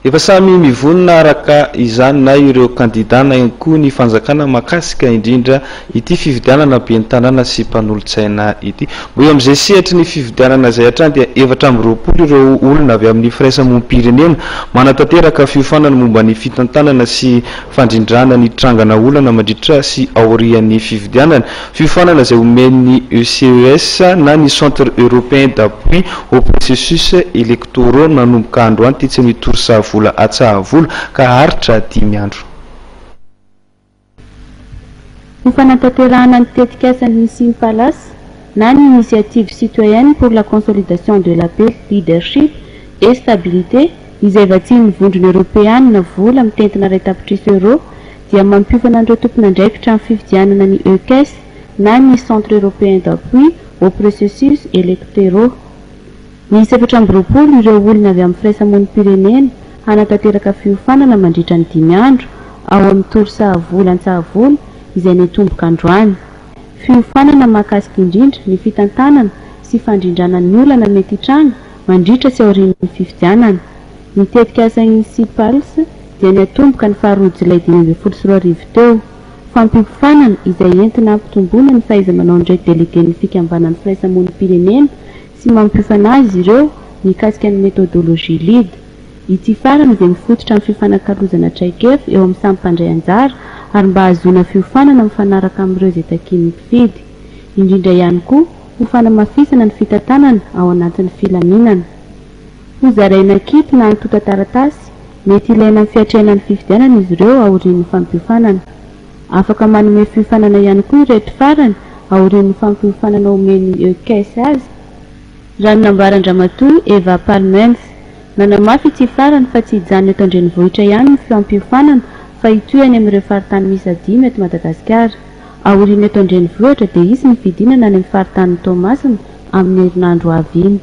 Efa samy mivonona araka izany na ireo kandida na ihany koa ny fanjakana mahakasika indrindra ity fifidianana ben'ny tanàna sy mpanolotsaina ity. Mbola eo amin'izay sehatry ny fifidianana izay hatrany dia 24 ireo olona avy amin'ny firaisamonim-pirenena manatanteraka fiofanana momba ny fitantanana sy fandrindrana ny trangana olana mandritra sy aorian'ny fifidianana. Fiofanana izay omen'ny ECES na ny Centre Européen d'Appui aux Processus Électoraux nanomboka androany tetsy amin'ny Tour Sahavola Atsahavola ka haharitra dimy andro. Ho fanatanterahana ny tetikasan'ny Simpalasa na ny Initiative Citoyenne pour la Consolidation de la Paix, Leadership et Stabilité izay vatsian'ny Vondrona Eoropeanina vola mitentina iray tapitrisa euros dia mampiofana an'ireo tompon'andraikitra amin'ny fifidianana ny ECES na ny Centre Européen d'Appui aux Processus Électoraux. Miisa 24 ireo olona avy amin'ny firaisamonim-pirenena hanatanteraka fiofanana mandritra ny dimy andro ao amin'ny Tour Sahavola Antsahavola izay niatomboka androany. Fiofanana mahakasika indrindra ny fitantanana sy fandrindrana ny olana mety hitranga mandritra sy aorian'ny fifidianana. Ny tetikasan'ny Sipals dia niatomboka ny faharoa jolay 2015 teo. Fampiofanana izay entina hampitomboana ny fahaiza-manaon'ireo delegen'ny fikambanan'ny firaisamonim-pirenena sy mampiofana azy ireo mikasika ny méthodologie lead. Ity farany izay mifototra amin'ny fifanakalozana traikefa eo amin'ny samy mpandray anjara ary mba hahazoana fiofanana mifanaraka amin'ireo izay takian'ny mpifidy. Indrindra ihany koa ho fanamafisana ny fitantanana ao anatin'ny filaminana. Hozaraina kit na antontan-taratasy mety ilaina amin'ny fiatrehana ny fifidianana izy ireo aorian'ny fampiofanana. Afaka manome fiofanana ihany koa ireto farany aorian'ny fampiofanana omen'ny ECES azy, raha ny nambaran-dRamatoa Eva Palmens. Nanamafy ity farany fa tsy hijanona eto an-drenivohitra ihany ny fampiofanana fa hitohy any amin'ireo faritany miisa dimy eto Madagasikara. Aorian'ny eto an-drenivohitra dia hisy ny fidinana any amin'ny faritanin'i Toamasina amin'ny herinandro ho avy iny.